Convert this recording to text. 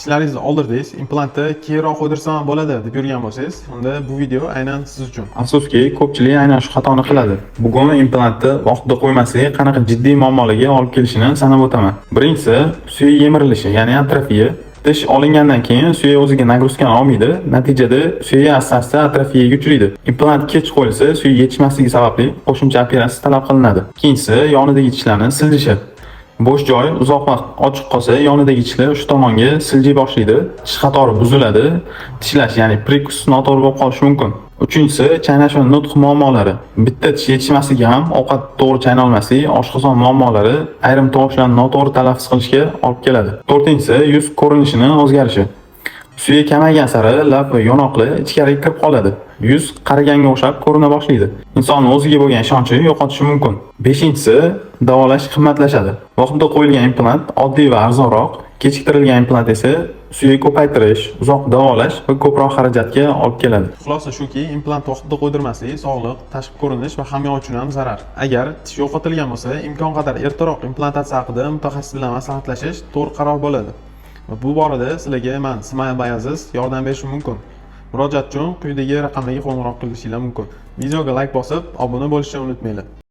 Tishlaringizni oldirdingiz, implantni keyinroq qo'ydirsam ham bo'ladi deb yurgan bo'lsangiz, unda bu video aynan siz uchun. Afsuski, ko'pchilik aynan shu xatoni qiladi. Bugun implantni vaqtida qo'ymaslik qanaqa jiddiy muammolarga olib kelishini sanab o'taman. Birinchisi, suyak yemirilishi, ya'ni atrofiya. Tish olingandan keyin suyak o'ziga нагрузка ni olmaydi, natijada suyak asta-asta atrofiyaga uchraydi. Implant kech qo'yilsa, suyak yetishmasligi sababli qo'shimcha operatsiya talab qilinadi. Ikkinchisi, yonidagi tishlarni siljishi. Bo'sh joy uzoq vaqt ochiq qolsa, yonidagi tishlar shu tomonga siljiy boshlaydi, tish qatori buziladi, tishlash, ya'ni прикус noto'g'ri bo'lib qolishi mumkin. Uchinchisi, chaynash va nutq muammolari. Bitta tish yetishmasligi ham ovqat to'g'ri chaynolmaslik, oshqozon muammolari, ayrim tovushlarni noto'g'ri talaffuz qilishga olib keladi. To'rtinchisi, yuz ko'rinishini o'zgarishi. Suyak kamaygan sari lab va yonoqlar ichkariga kirib qoladi. Yuz qariganga o'xshab ko'rina boshlaydi. Insonni o'ziga bo'lgan ishonchini yo'qotishi mumkin. Beshinchisi, davolash qimmatlashadi. Vaqtida qo'yilgan implant oddiy va arzonroq, kechiktirilgan implant esa suyak ko'paytirish, uzoq davolash va ko'proq xarajatga olib keladi. Xulosa shuki, implant vaqtida qo'ydirmaslik sog'liq, tashqi ko'rinish va hamyon uchun ham zarar. Agar tish yo'qotilgan bo'lsa, imkon qadar ertaroq implantatsiya haqida mutaxassis bilan maslahatlashish to'g'ri qaror bo'ladi. Va bu borada sizlarga man, Smile by Aziz, yordam berishim mumkin. Murojaat uchun quyidagi raqamlarga qo'ng'iroq qilishinglar mumkin. Videoga like bosib, obuna bo'lishni unutmanglar.